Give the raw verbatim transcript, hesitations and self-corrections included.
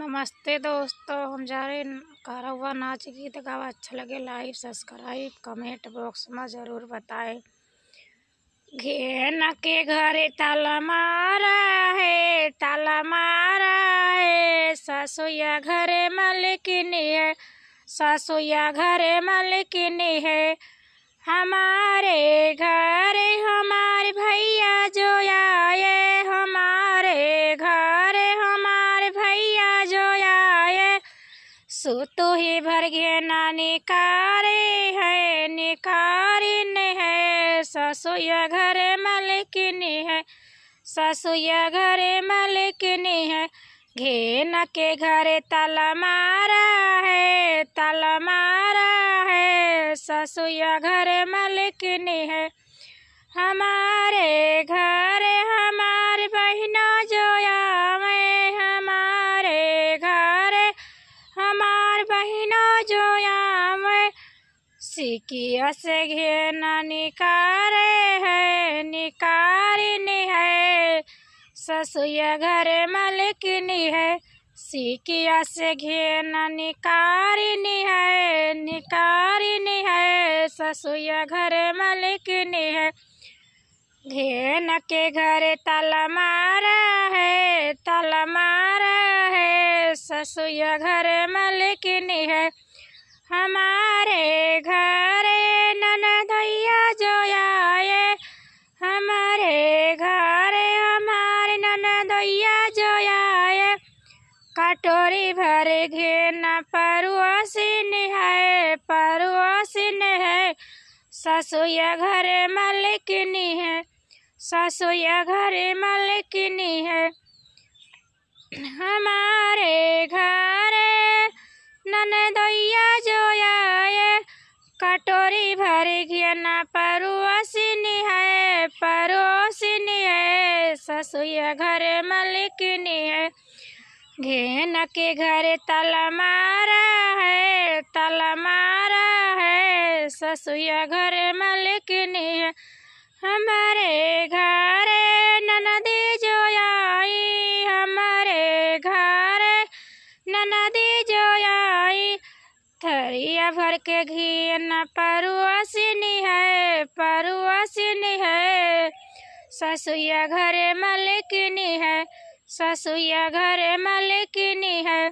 नमस्ते दोस्तों, हम जा रहे हैं का रउआ नाच गीत गावा अच्छा लगे, like, subscribe, comment box में जरूर बताएं। घेन के घरे ताला मारा है, ताला मारा है, ससुया घरे मलिकिनी है, ससुया घरे मलिकिनी है। हमारे घर हमार भैया जो आए, हमारे घर हमार भैया जो आए, सुतु ही भर घेना निकारे है, निकारिन है, ससुया घर मलिकिनी है, ससुया घर मलिकिनी है। घेन के घरे ताला मारा है, ताला मारा है, ससुया घर मलिकिनी है। हमारे घर हमार बहिना जो आवे, हमारे घर हमार बहिना जो आवे, सिकिया से घेना निकारे है, निकारिन है, ससुया घर मलिकिनी है। सिकिया से घेना निकारिन है, निकारिन है, ससुया घर मलिकिनी है। घेन के घरे ताला मारा है, ताला मारा है, ससुया घर मलिकिनी है। हमारे घरे ननदइया जो आए, हमारे घरे हमारे ननदइया जो आए, कटोरी भर घेना परोसिन है, परोसिन है, ससुया घर मलिकिनी है, ससुया घर मलिकिनी है। हमारे घरे ननदइया जो आए, कटोरी भर घेना परोसिन है, परोसिन है, ससुया घर मलिकिनी है। घेन के घरे ताला मारा है, ताला मारा है, ससुया घर मलिकिनी है। हमारे घरे ननदी जो आई, हमारे घरे ननदी जो आई, थरिया भर के घेना परोसिन है, परोसिन है, ससुया घर मलिकिनी है, ससुया घर मलिकिनी है।